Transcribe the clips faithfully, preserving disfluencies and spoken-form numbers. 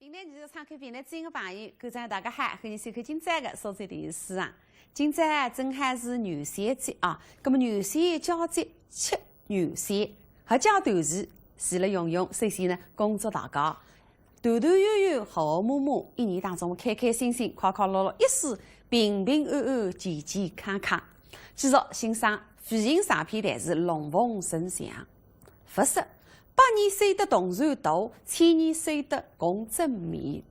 评弹艺术创客评弹之音的朋友，观众大家好，欢迎收看今朝的苏州电视书场。今朝啊，正好是元宵节啊，那么元宵佳节吃元宵，合家团聚，其乐融融，首先呢，恭祝大家团团圆圆，和和睦睦，一年当中开开心心，快快乐乐，一世平平安安，健健康康。继续欣赏飞行长篇弹词《龙凤呈祥》。 勿是，百年修得同船渡，千年修得共枕眠。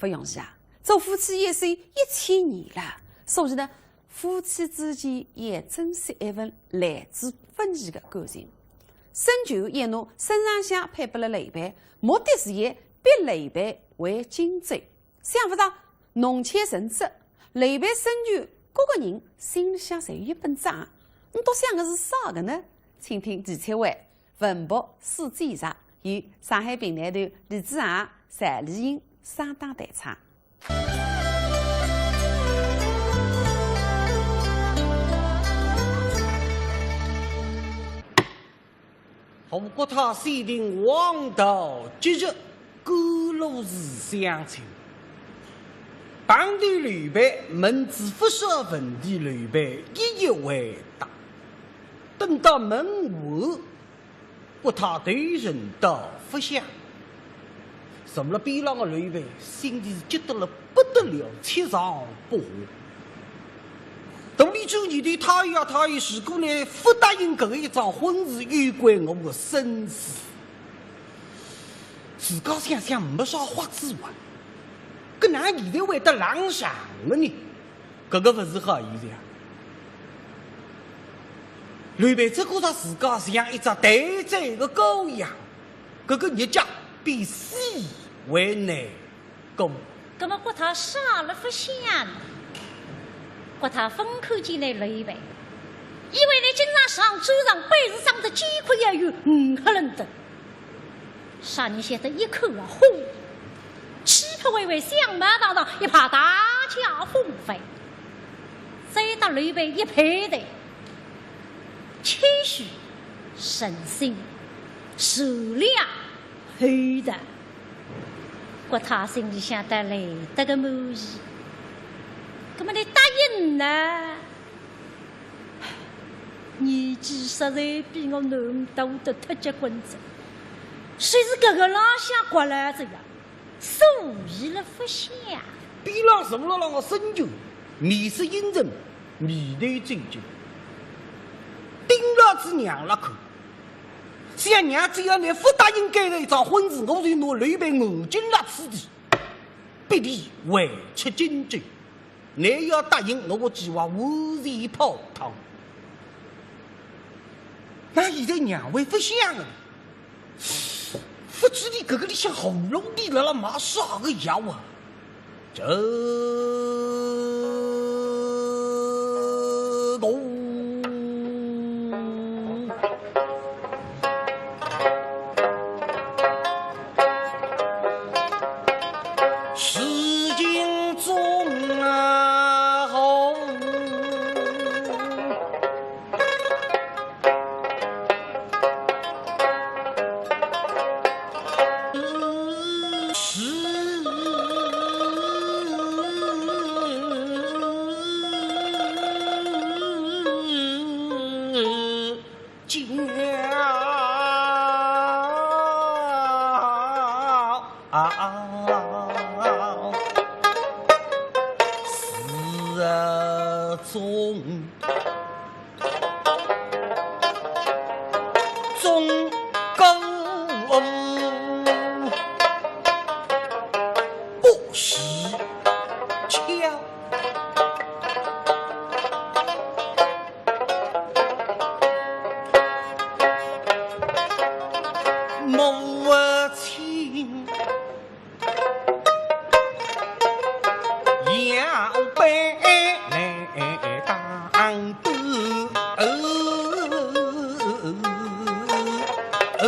勿容易啊，做夫妻也是一千年了，所以呢，夫妻之间也珍惜一份来之不易的感情。孙权一怒，孙尚香配拨了刘备，目的是要逼刘备回荆州。 想勿到弄巧成拙，刘备孙权各个人心里向侪有一本账，倷笃想的是啥个呢？请听第七回，文博书记上，由上海评弹团李子昂、单丽英双档弹唱。 吴国太选定黄道吉日，甘露寺相请。碰头刘备，问仔勿少问题，刘备一一回答。等到问完，国太头沉到勿响。 坐辣边浪的刘备心里是急得了不得了，七上八下。肚里转念头，太后啊，太后，如果倷勿答应搿个一桩婚事，有关我的生死。自家想想没啥法子哇，搿哪现在会得冷场了呢？ 搿个勿是好现象。刘备只觉着自家像一只待宰的羔羊，搿个日脚比死还难过。葛末国太啥了勿响呢？国太勿看见倷刘备，以为倷今朝上战场，本事长得几块要有五克伦敦。 啥人晓得一看啊，轰！气魄微微，相貌堂堂，一派大家风范。再搭刘备一配对，谦虚、诚信、善良、厚道。国太心里想得来得个满意。葛末倷答应呢？ 年纪实在比我囡大得忒结棍哉，所以是搿个浪向刮辣子呀，所以了勿响。边浪坐辣浪个孙权，面色阴沉，眉头皱紧，盯牢仔娘辣看。想娘只要倷勿答应搿个一桩婚事，我就拿刘备硬劲勒此地，逼伊回出荆州。 倷要答应，我个计划完全泡汤。哪现在娘会勿响个呢？勿知俚搿个里向喉咙里辣辣骂啥个药啊？这个 事情中啊，是 今朝是中，中高不是巧。 母亲要被打断，哦，哦，哦。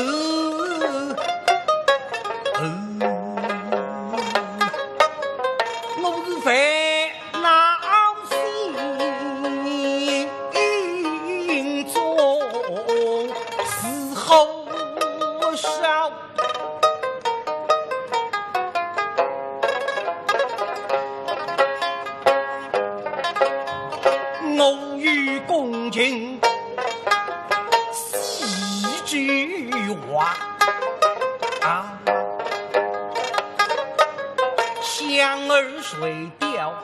羊儿垂钓，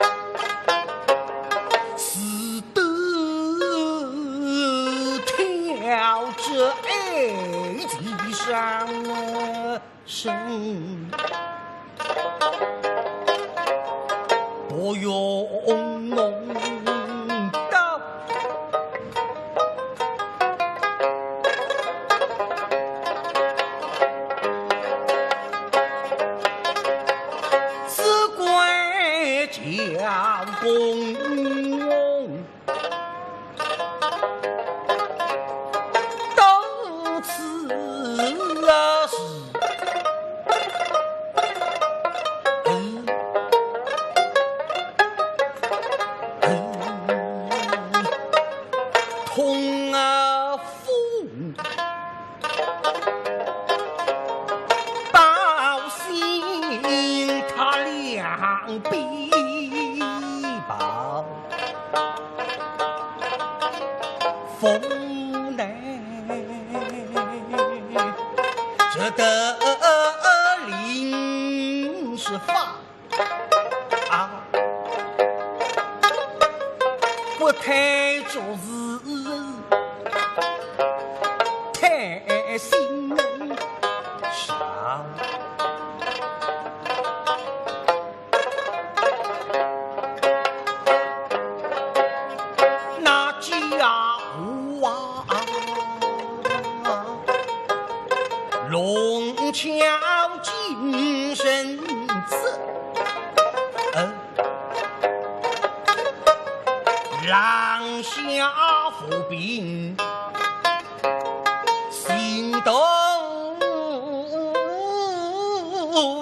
似得跳这爱情上身。不用弄到，只怪叫公公 到此时，痛啊风，包心他两臂包。 无奈，只得临时发啊，国太做事太心上。 那家伙啊，弄巧精神子，嗯，狼下伏兵， 心头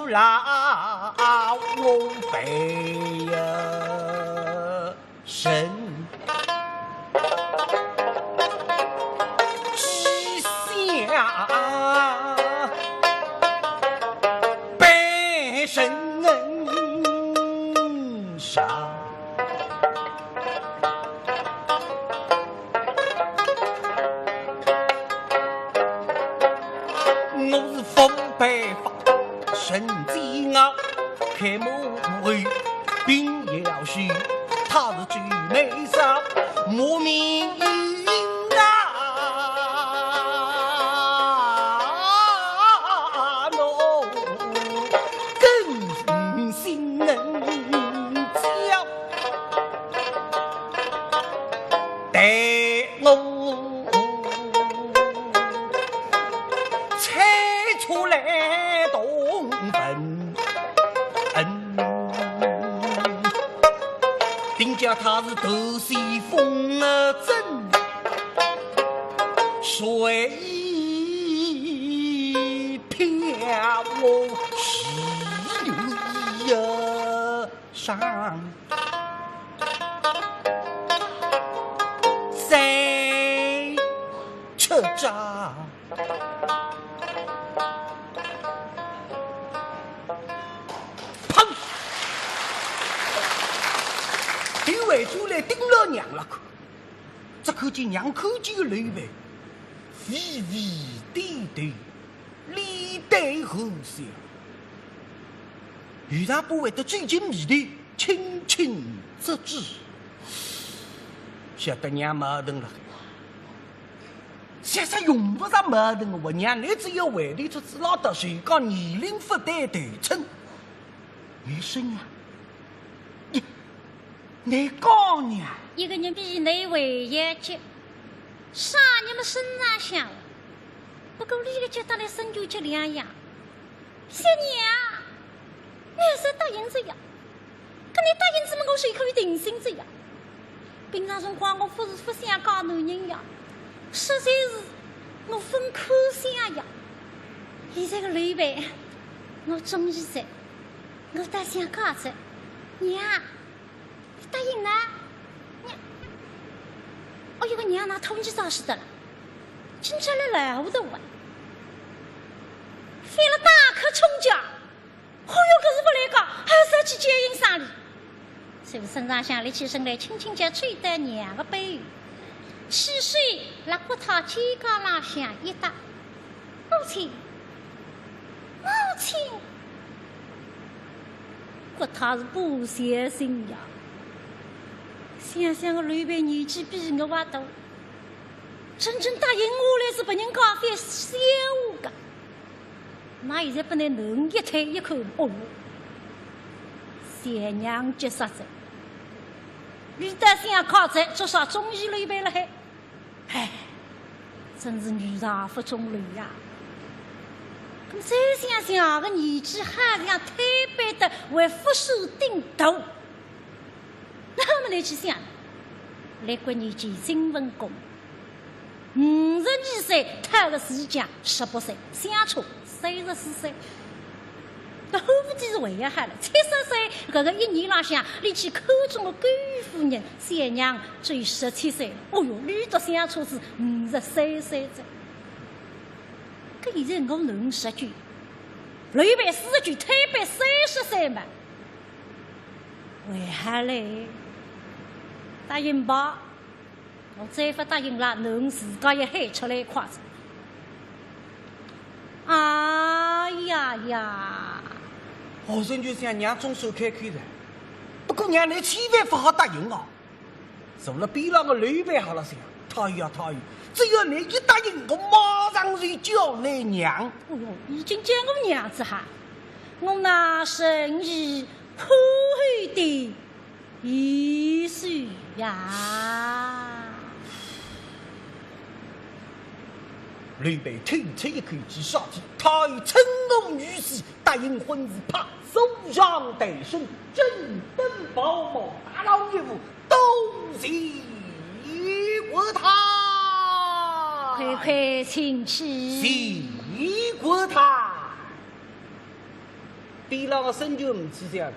老悲呀，神。只想被人杀。 我是奉陪法，神煎熬，开幕后，并要许，他是最美少，莫名啊，我更心能焦。 待我猜出来同分。定叫他是头西风啊，真水漂我是有意啊。 上。再出招。砰！头回转来盯牢娘了看，只看见娘看见个刘备，微微点头，脸带和笑。 为啥不会得最近迷的轻轻之举？晓得娘矛盾了。想想用不着矛盾，我娘你只要回头出子老大，谁讲年龄不带头寸。你说呀，你，你讲呀，一个人比你还要急，啥人么身上想？不过你个急得来身就急两样。 小娘，你是答应着呀？搿你答应着么，我是可以定心着呀。平常辰光我勿是勿想嫁男人呀，实在是我勿肯想呀。现在个刘备，我中意着，我倒想嫁着。娘， 答应呢？娘，哦哟，个娘哪突然间啥事的了？今朝来老糊涂啊！费了大客冲家，哦哟，搿是勿来讲，还是要去接应上哩。所以孙尚香立起身来，轻轻叫吹得娘个背后，起手辣骨头肩胛浪向一搭。母亲，母亲。搿他是勿小心呀。想想我刘备年纪比我还大，真正答应下来是拨人家反笑话个。那现在拨俚能一推一看，哦哟，小娘急煞哉，俚倒想靠哉，至少中意刘备了嘿。 唉，真是女大不中留呀。那么再想想，搿年纪还像推扳得还勿算顶大。那么来去想，列国年间晋文公，五十二岁，他个自家十八岁，相差三十四岁。 搿后头是为啥好了？七十岁搿个一年浪向，俚去看中个贵夫人，小娘只有十七岁。哦哟，俚笃相差是五十三岁哉。搿现在我囡十九，刘备四十九，推扳三十岁嘛。为啥嘞？答应吧。 我再勿答应了，囡自家也喊出来快哉。哎呀呀！学生就想娘总算开口哉，不过娘倷千万勿好答应哦。坐辣边浪个刘备好了想，太后啊太后，只要倷一答应，我马上就叫倷娘。哦哟，已经叫我娘哉哈，我那生意破后的 一世呀。刘备吐出一口气，杀气，太后趁我女婿答应婚事，啪，坐上台身，正登宝马，大老爷府，多谢国太。快快请起。谢国太。边浪个孙权呒气哉。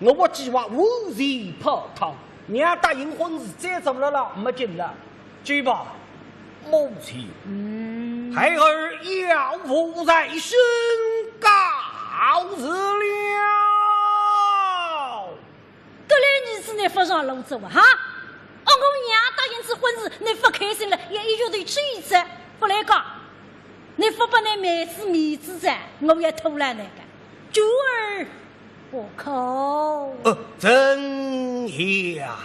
我计划完全泡汤，娘答应婚事再做了啦，没劲了。去吧，母亲。嗯。孩儿有负在身，告辞了。搿来儿子倷勿上路哉哇哈？哦，我娘答应仔婚事，倷勿开心了，也一脚头追仔，勿来讲。倷勿拨倷妹子面子哉，我也拖牢倷个。九儿 不可。呃，怎样？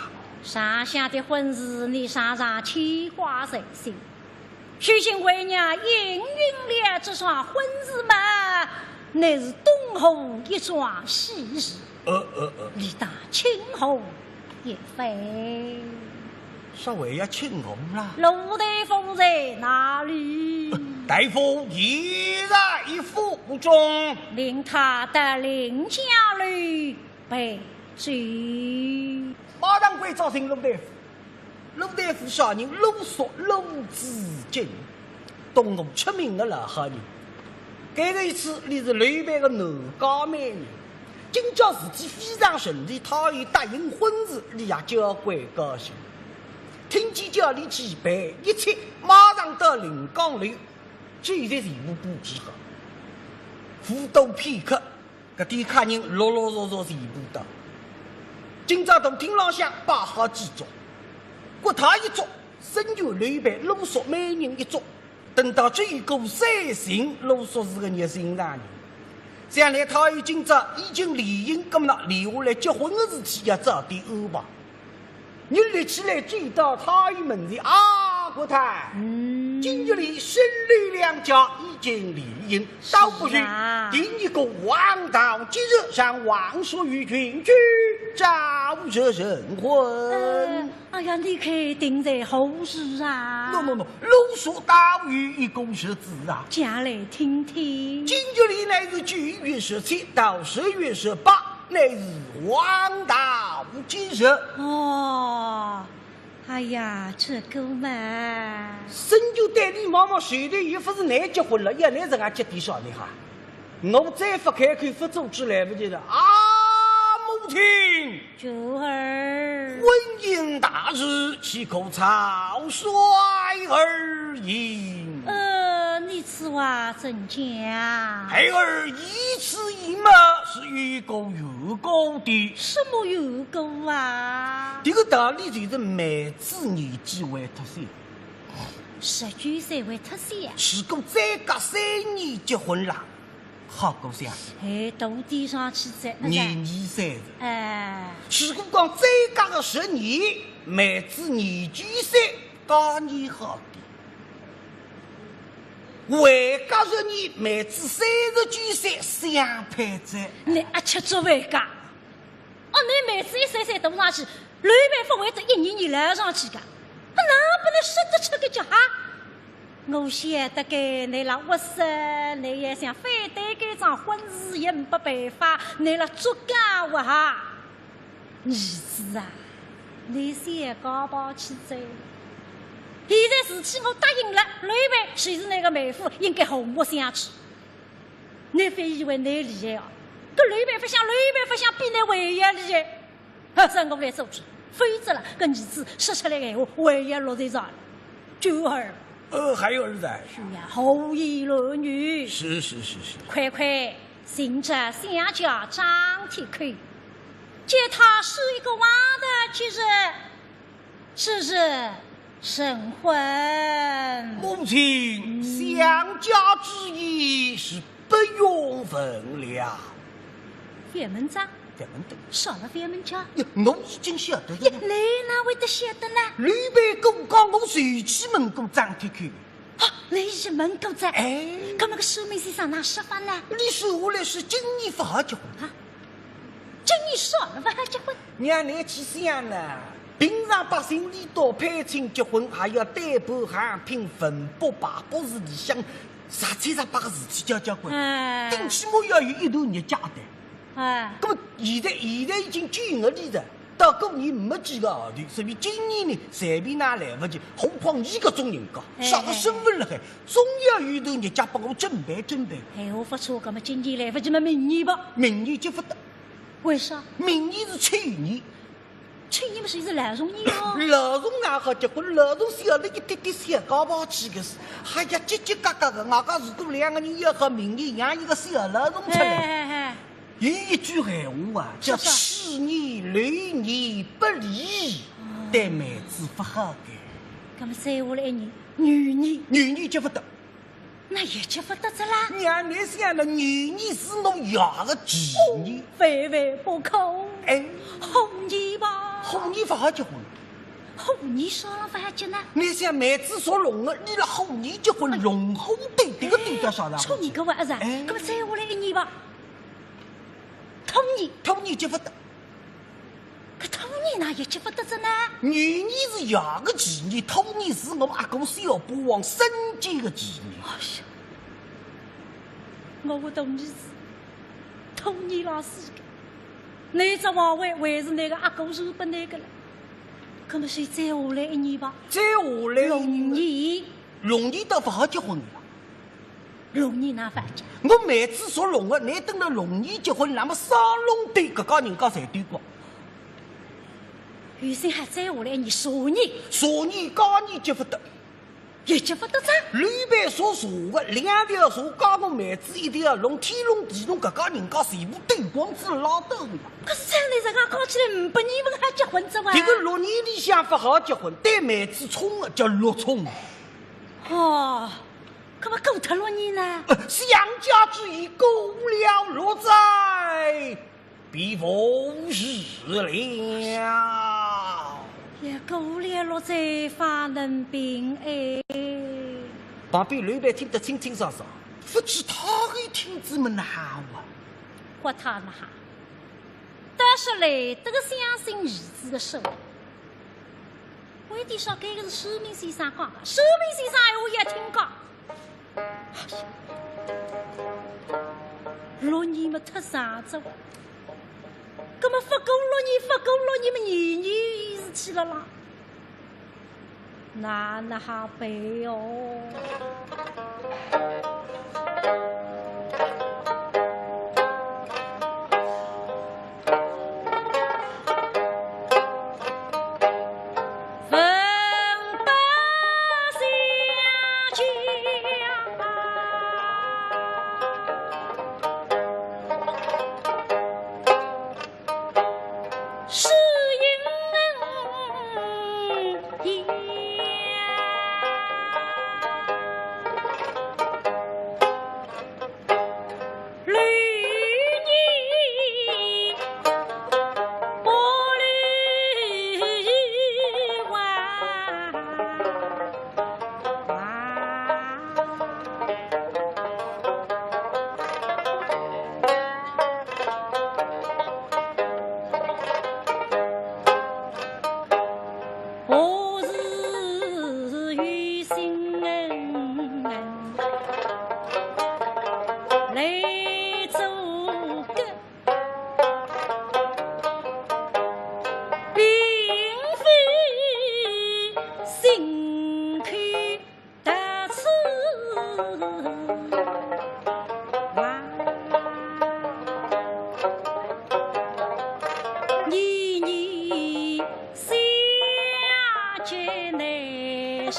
上下的婚事，你常常牵挂在心。许仙为娘应允了这桩婚事嘛，乃是东吴一桩喜事。呃，呃，呃。你当清河 也非。啥还要请我啦？陆大夫在哪里？大夫也在府中。领他到林家楼备酒。马上关照寻陆大夫。陆大夫啥人？陆叔，陆子敬。 东吴出名的老好人。搿个一次，俚是刘备的男家媒人。今朝事体非常顺利，太后答应婚事，俚也交关高兴。听见叫俚去办一切，马上到临江楼，酒席全部布置好。勿多片刻， 搿点客人陆陆续续全部到。今朝大厅浪向摆好几桌，国太一桌，孙权、刘备、陆叔每人一桌。等到酒过三巡，陆叔是个热心肠人，想来太后今朝已经联姻，葛末呢，留下来结婚的事体要早点安排。 人立起来，走到太后门前，啊，国太，嗯。今日里孙刘两家已经联姻，倒不如是啊。定一个黄道吉日，让皇叔与群臣早日成婚。呃，哎呀，你看定在何时啊？喏，喏，喏，陆叔倒有一个日子啊。讲来听听。今日里乃是九月十七到十月十八， 乃是黄道吉日。哦，哎呀，这个嘛。孙权对俚望望，手头又勿是倷结婚了，要倷实梗急点啥呢哈？我再勿开口，勿做主来勿及了。啊，母亲！主儿。婚姻大事，岂可草率而行？呃，你 此话怎讲？孩儿依此意嘛，是有一个缘故的。什么缘故啊？这个道理就是妹子年纪还忒小。十九岁还忒小啊？如果再隔三年结婚啦，好过相。哎，到底上去哉，那是廿二岁哉。哎。如果讲再隔个十年，妹子廿九岁，加年好点。还隔十年，妹子三十九岁，相配哉。你阿吃足饭个？ 哦，你妹子一岁岁大上去，刘备勿会得一年年老上去个，哪能说得出个叫哈？我晓得个，你老窝塞，你也想反对搿桩婚事也没办法，你老作假哇哈！儿子啊，你先搞勿去哉。现在事体我答应了，刘备就是你个妹夫，应该和睦相处。 你覅以为你厉害哦，搿刘备勿像，刘备勿像，比你还要厉害。还是我来做主，否则了，搿儿子说出来闲话，还要落罪状了。九儿，呃，还有儿子啊？是呀，胡言乱语。是是是是。快快寻着相家张铁口，叫他说一个话的吉日，吉日 成婚。母亲，嗯。相家之意是不用问了。覅问哉？覅问哉。啥个覅问哉？呀，我已经晓得了。呀，你哪会得晓得呢？刘备跟我讲，我随去问过张铁口。啊，你已经问过哉？哎。搿么个算命先生哪说法呢？伊算下来是今年勿好结婚。啊？ 今年啥了勿好结婚？娘，你去想呢，平常百姓里头攀亲结婚，还要对半、寒姘、文博、排博士里向，啥七十八个事体交交关。哎。顶起码要有一段日脚的。哎。那么现在，现在已经九月里了，到过年没几个号头，所以今年呢，随便哪来勿及，何况伊搿种人家，哎，啥个身份了还，哎，哎。总要有一段日脚帮我准备准备。闲话勿错，搿么今年来勿及么明年吧。明年就勿得。 为啥？明年是丑年。丑年嘛，是老鼠年哦。老鼠哪好结婚？老鼠小了一点点，小家跑去个是。哎呀，结结嘎嘎个，外加如果两个人要好，明年养一个小老鼠出来。哎哎哎。有一句闲话啊，叫说说。鼠年、龙年不利，哦。对妹子勿好个。那么再下来一年，牛年。牛年结勿得。 那也结勿得哉啦。娘，你想呢，牛年是我爷个忌年。哦，万万不可。哎。虎年吧。虎年勿好结婚。虎年啥了勿好结呢？你想，妹子属龙的，伊辣虎年结婚，哎。龙虎对，迭个对得上了。冲个啊是啊。哎。那么再下来一年吧。兔年。兔年结勿得。 搿兔年哪也结勿得哉呢？牛年是爷个忌年，兔年是我阿哥小霸王孙坚个忌年。哎呀，我个大儿子，兔年老死个，倷只皇位还是倷个阿哥传拨倷个了。搿么就再下来一年吧。再下来一年。龙年。龙年倒勿好结婚了。 龙年哪勿好结？我妹子属龙的，倷等辣龙年结婚，那么双龙对搿家人家侪对过。有心还再下来一年蛇年。蛇年加年结勿得。也结勿得哉。刘备属蛇的，两条蛇加我妹子一条龙，天龙地龙搿家人家全部对光仔拉倒个呀。可是照倷实梗讲起来，呒不年份还结婚哉哇？迭个六年里向勿好结婚，对妹子冲的叫六冲。哦， 搿么过脱六年呢？呃，相家之意，过了六载，便无事了。也过了六载，方能平安。旁边刘备听得清清爽爽，勿知太后听仔么哪哈哇？管他哪哈，倒是来得个相信儿子的说话。 为点啥？搿个是算命先生讲的，算命先生闲话也听讲。哎呀，六年么太长哉哇，搿么勿过六年，勿过六年么年年有事体了啦，哪能好办哦？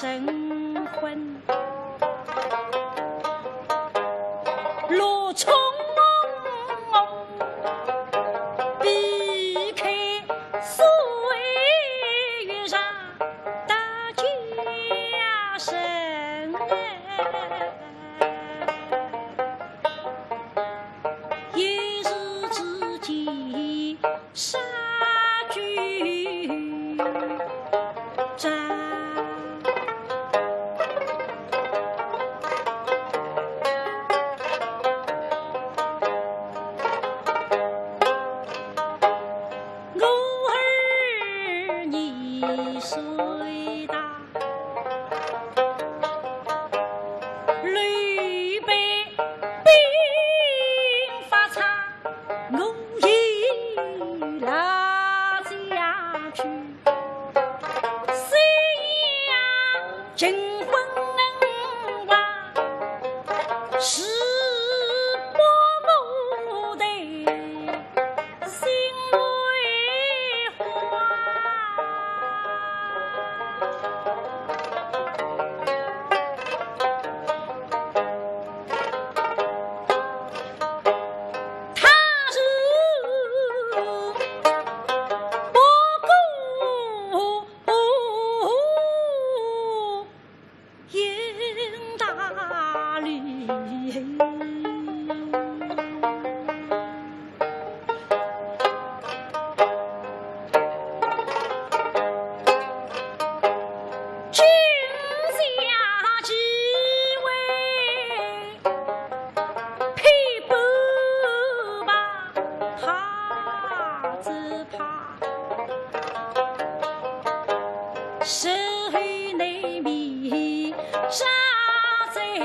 晨昏，路匆匆，避开岁月上的家人。 一时之间杀句章。我儿你岁大， 刘备兵法差，我已老将军。虽然金婚能忘，誓不牡丹 心为花。他日不顾 行大礼。君下几位，匹不怕，怕只怕 谁能迷杀在眼？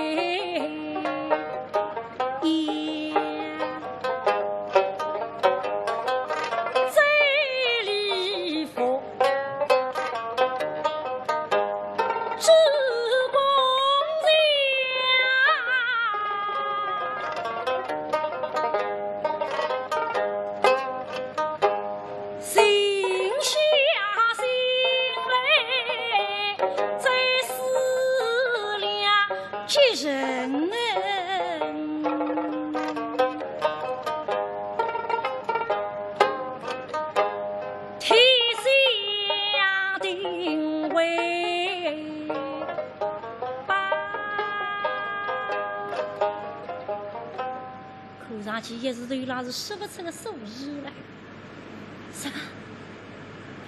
在里服之光下。 心下心来，在思量几人。天下定为 看上去一时头浪是说勿出个所以来。是吧？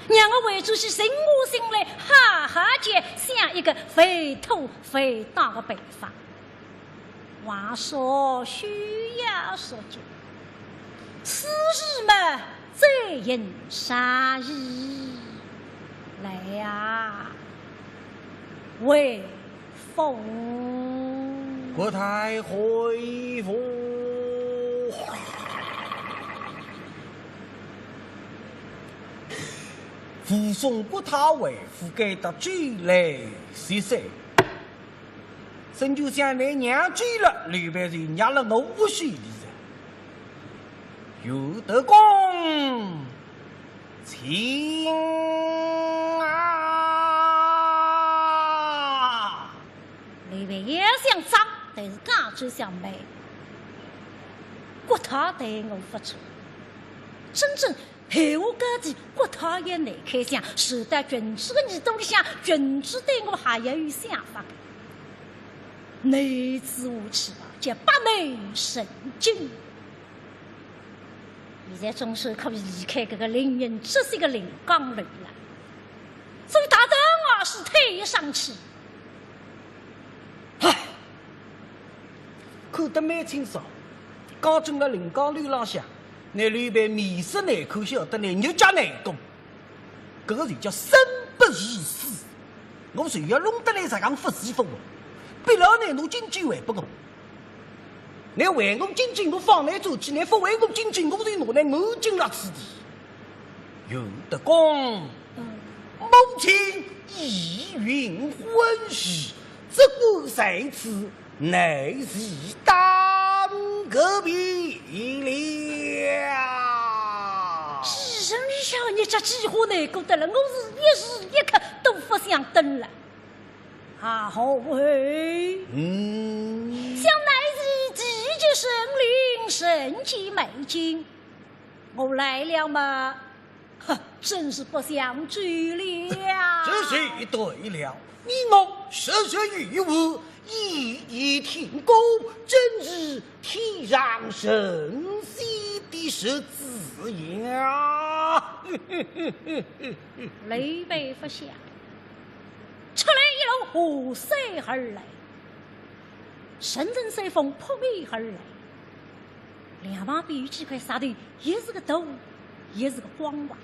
让我回转去静下心来，好好叫想一个回头回档个办法。话说休要说久，此事嘛，再行商议。来呀，回 府。国太回府。武松国太回府，该搭转来歇歇。沈就想，倷娘转来，刘备就捏了我屋里的人。有德公， 请啊！刘备也想装，但是讲出想没。国太待我不错，真正闲话讲的，国太也难开腔，是在群主的耳朵里向，群主对我还要有想法的。内子无气吧，叫八难神经。 现在总算可以离开搿个令人窒息的临江楼了。所以踏到外势退上去。唉，看得蛮清爽，刚正了临江楼浪向，那刘备面色难看，晓得呢，日脚难过。 搿个就叫生不如死。我就要弄得来实梗勿舒服哦。逼牢倷拿金军还拨我，倷还我金军，我放倷转去，倷勿还我金军，我就拿倷软禁辣此地。有德公，母亲已云昏睡，只管在此 乃是耽搁便了。几人里向日脚几化难过得了，我是一时一刻都勿想等了。啊，好嘿。嗯。想乃是地级神灵，神级美金。我来了嘛，哼，真是不想走了。这是对了，你我识人于物，一言听过，真是天上神仙的十字呀。刘备不响，出来一路下山而来，层层山峰扑面而来，两旁边有几块石头，一是个大，一是个光滑。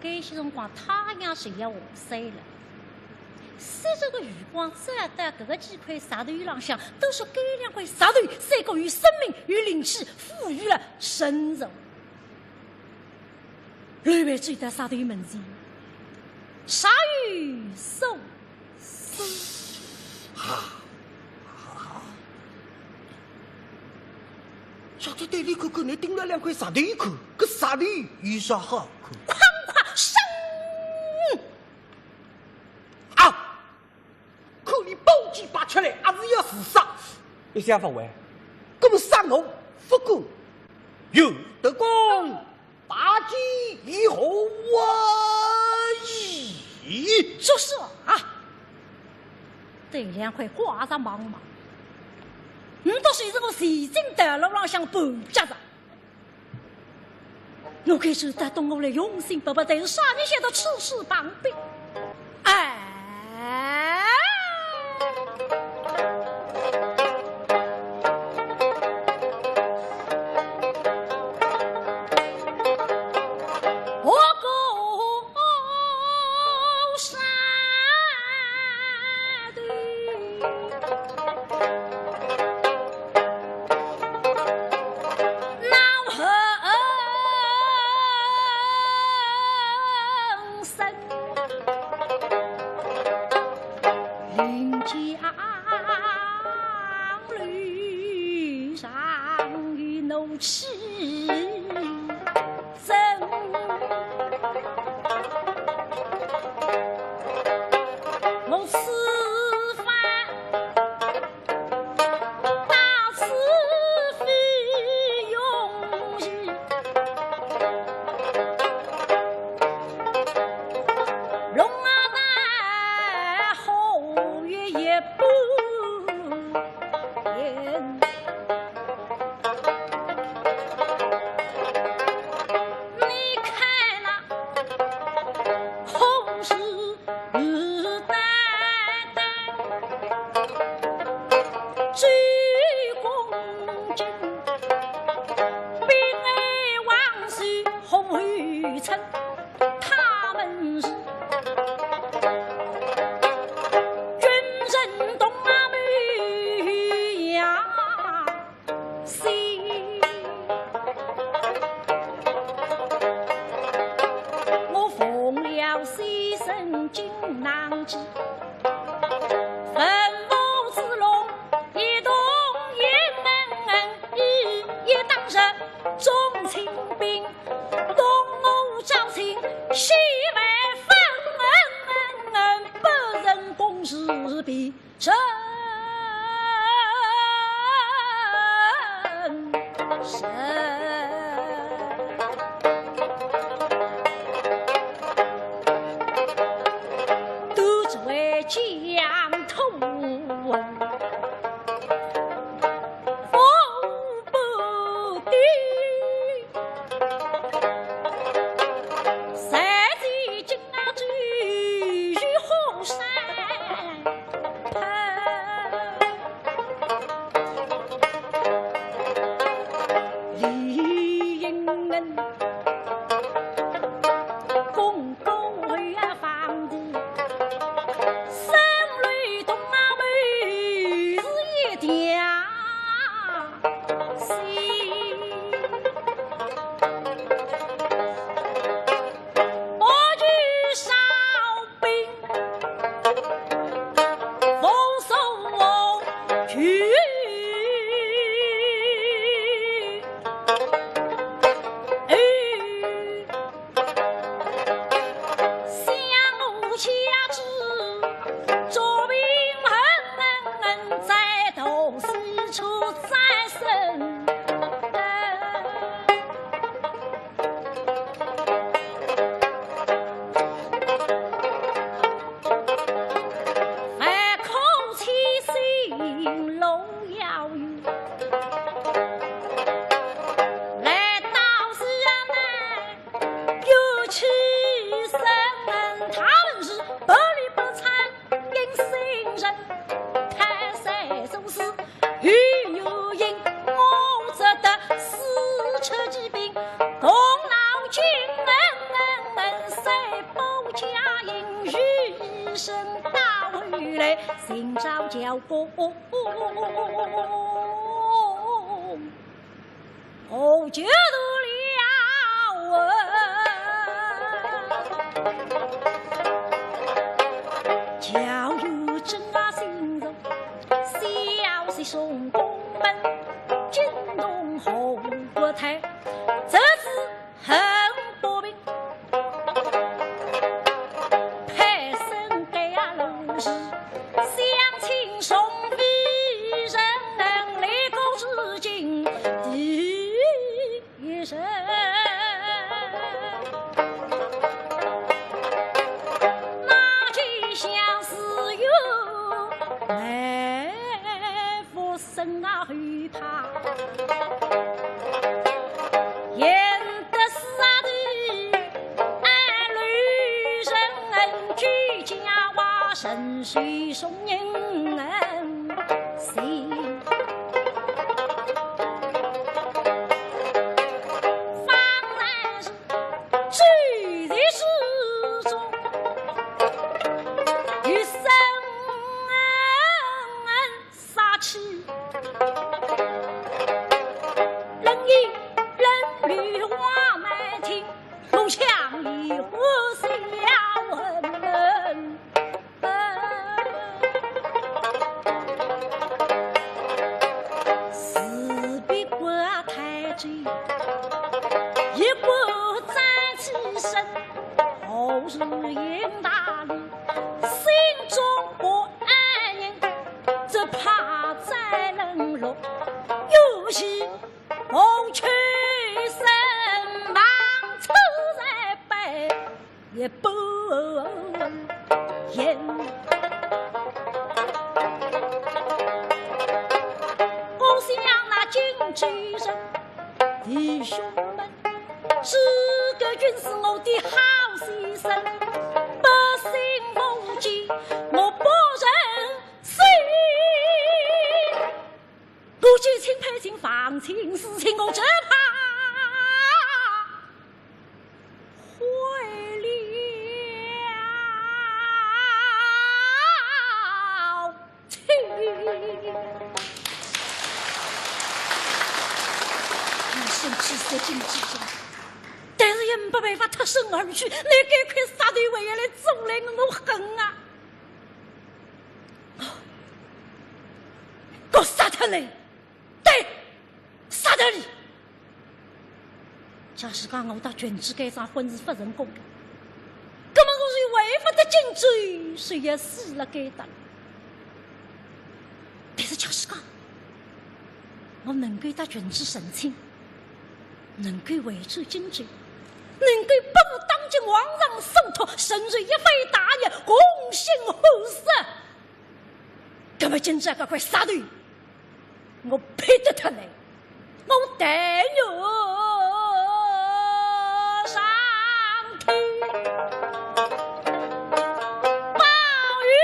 该歇辰光太阳侪要下山了，射着个余光照到搿个几块石头浪向，都是该两块石头赛过有生命、有灵气，富有了神性。刘备走到石头门前，石头松松。啊，啊，啊。 小姐对伊看看，拿盯牢两块石头看，搿石头有啥好看？哐哐声！啊！看伊宝剑拔出来，还是要自杀。一想勿会，搿么杀我勿过，有得讲，拔剑以后啊，咦？就是啊。对两块挂着忙忙，你倒是我前进道路浪向绊脚着。 我该是得懂我来用心不不，但是啥人晓得此事旁边。哎。我个山头。 我此番到此非容易，龙啊，那后院也不言。 你看那红日日担担，周公瑾，兵来将挡何后退，他们是军人东啊门呀。 心。我奉了先生锦囊计，文武之龙一同迎门，一一打入众清兵，同我招亲，西外分不成功事变。 人生。都只为今朝叫公，我就读了。叫有真啊心中，消息送公门，惊动侯国太，这是 很不平。配身该呀路是相亲送夫人，立功至今第一人。那吉祥是有来福生啊后怕。 贤德是啊的，俺女人居家话，神水送人心。方才是住在市中，与生 杀气。冷言冷语话难听，我强颜欢笑。自比国太君，一国在其身，何如应大礼，心中不安宁。 只怕再冷落，有喜无趣，身旁处在背也不言。我想那荆州人弟兄们，是个军师我的好先生，不信奉旨，我不认 谁？我只请配亲，放亲事情，我只怕坏了亲。一生只是进之中，但是也没办法脱身而去。你该块杀头还要来阻拦我，我恨啊！ 给我杀脱嘞！对，杀脱伊！假使讲我搭郡主搿桩婚事勿成功，葛末我是回勿得荆州，是要死辣该搭。但是假使讲，我能够搭郡主成亲， 能够回转荆州，能够拨我当今皇上所托，成就一番大业，共兴后世。葛末今朝搿块杀头，我配得脱嘞，我但愿上天保佑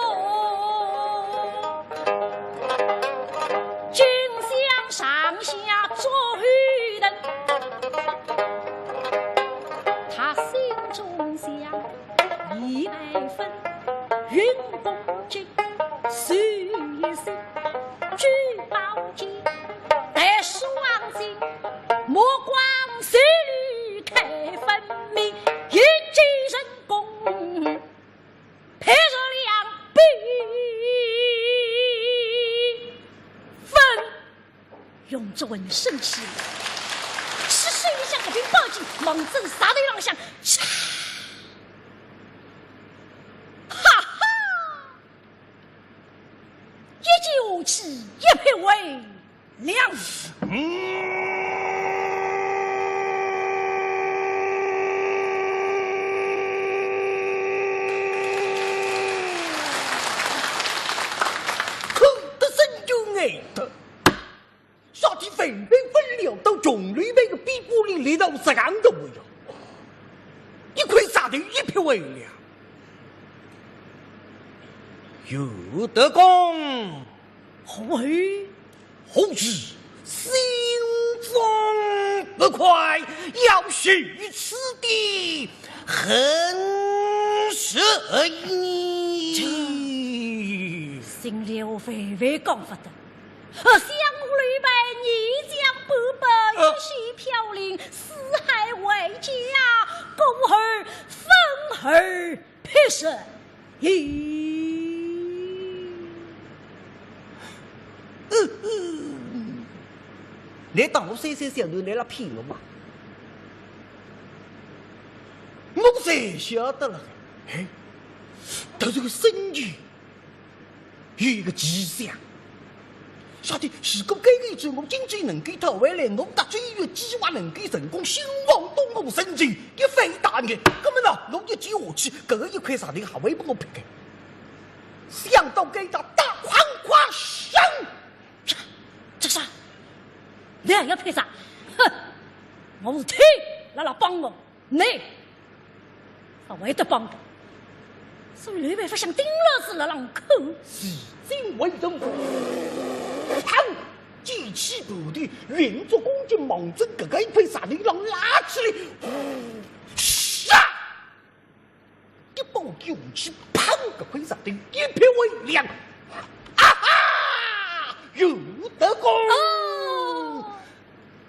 我今想上下作后等，他心中想，一百分，运功进，手一伸，举宝剑，带双金，目光水里开分明，一记人 功，配着两百分。用这浑身气力，是手里向搿柄宝剑，望准杀头浪向，嚓！哈哈！一剑下去，一劈为 两。看得人就呆脱，啥体万般不料到穷刘备个臂膊里来到实梗个模样，一块杀头一劈为两，有得功。 何为？何以心中不快？要许此地横死你。心里我万万讲勿得，呃，想我刘备，你将不报，呃，一世飘零，四海为家，孤儿愤而 必是矣。嗯，嗯，难道我三岁小囡来了骗我吗？我侪晓得了。哎，但是个孙权 有一个奇想，晓得如果搿个一战我荆州能够讨回来，我搭周瑜计划能够成功，先王东吴孙权一番大业，那么呢，我一接下去，搿个一块石头还会拨我劈开。想到搿搭，大款款上。这，这啥？你还要劈啥？哼，我是天，辣辣帮我。 你勿会得帮个。所以刘备勿想盯牢仔辣浪看。是，进为人，砰！举起头的，运作攻击，望准搿个一块石头浪拉起来，唰！一把举起，砰！搿块石头一劈为两。啊哈！有得功！哦。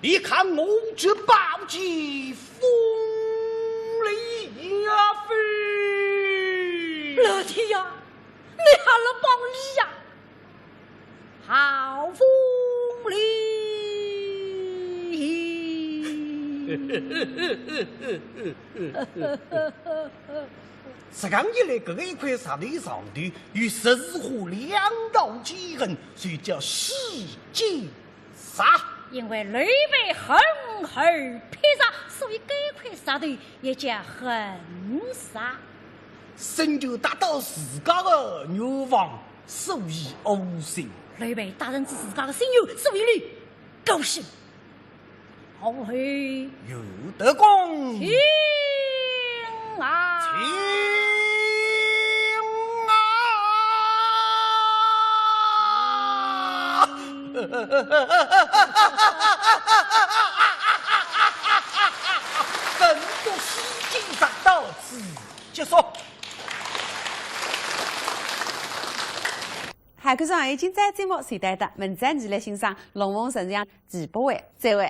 你看我这宝剑锋利呀非？老天呀，你还辣帮哩呀？好锋利！实梗一来，搿个一块石头上头有十字花两道剑痕，所以叫世剑 啥？因为刘备横而劈石，所以该块石头也叫横石。孙权达到自家的愿望，所以窝心。刘备达成仔自家的心愿，所以伊高兴。好嘿。有得功。请啊。请啊。 本部书信到此结束。好，观众朋友，今朝节目就到这，明朝继续来欣赏龙凤呈祥第八回，再会。